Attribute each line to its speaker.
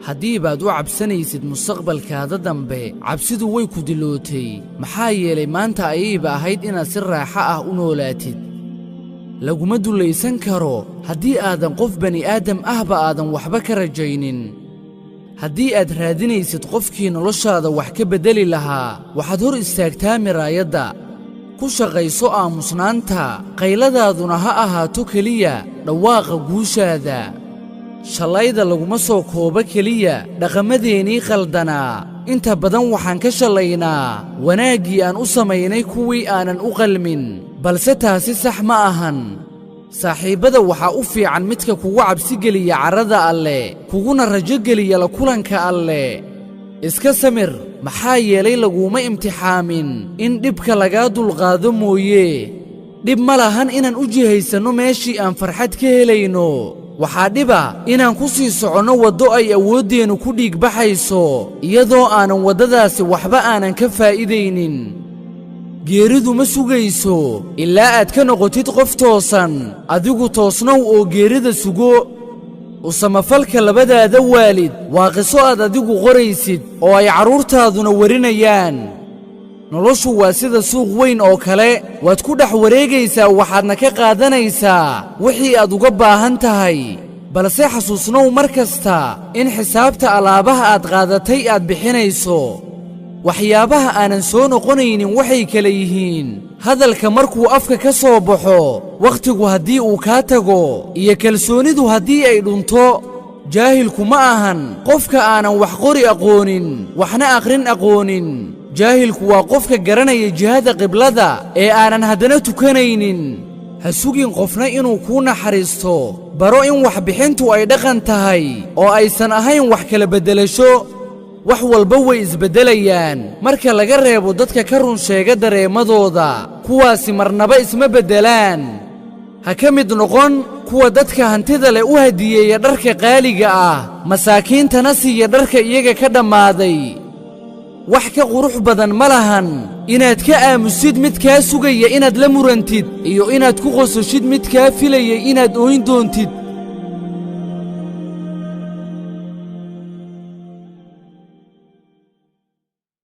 Speaker 1: Haddii baad u cabsanaysid mustaqbalkaada dambe, cabsidu way ku dilootay, maxaa yeelay maanta ayayba ahayd inaad si raaxo ah u noolaatid. Laguma dullaysan karo haddii aadan qof bani'aadam ahba aadan waxba ka rajaynin. Haddii aad raadinaysid qofkii noloshaada wax ka beddeli lahaa, waxaad hor istaagtaa miraayadda. Ku shaqayso aamusnaanta, qayladaaduna ha ahaato keliya dhawaaqa guushaada. Shallayda laguma soo koobo keliya dhaqamadeennii khaldanaa. Inta badan waxaan ka shallaynaa wanaaggii aan u samaynay kuwii aanan u qalmin, balse taasi sax ma ahan. Saaxiibbada waxaa u fiican midka kugu cabsigeliya carrada Alle, kuguna rajogeliya la kulanka Alle. Iska samir, maxaa yeelay laguuma imtixaamin in dhibka lagaa dulqaado mooye. Dhib ma lahan inaan u jihaysanno meeshii aan farxad ka helayno. Waxaa dhiba inaan ku sii soconno waddo ay awooddeennu ku dhiigbaxayso, iyadoo aanan waddadaasi waxba aanan ka faa'iidaynin. Geeridu ma sugayso ilaa aad ka noqotid qof toosan. Adigu toosnow oo geerida sugo. U samafalka labadaada waalid waa qiso aad adigu qoraysid oo ay carruurtaaduna warinayaan. Noloshu waa sida suuq weyn oo kale: waad ku dhex wareegaysaa, waxaadna ka qaadanaysaa wixii aad uga baahan tahay, balse xasuusnow mar kasta in xisaabta alaabaha aad qaadatay aad bixinayso. Waxyaabaha aanan soo noqonaynin waxay kala yihiin hadalka markuu afka ka soo baxo, wakhtigu haddii uu kaa tago, iyo kalsoonidu haddii ay dhunto. Jaahilku ma ahan qofka aanan wax qori aqoonin, waxna akhrin aqoonin. Jaahilku waa qofka garanaya jihada qiblada ee aanan haddana tukanaynin. Ha sugin qofna inuu kuu naxariisto. Baro in waxbixintu ay dhaqan tahay oo aysan ahayn wax kala beddelasho. Wax walba way isbeddelayaan marka laga reebo dadka ka run sheega dareemadooda. Kuwaasi marnaba isma beddelaan. Ha ka mid noqon kuwa dadka hantida leh u hadiyeeya dharka qaaliga ah, masaakiintana siiya dharka iyaga ka dhammaaday. Wax ka qurux badan ma lahan inaad ka aamusid mid kaa sugaya inaad la murantid, iyo inaad ku qososhid mid kaa filaya inaad ooyn doontid.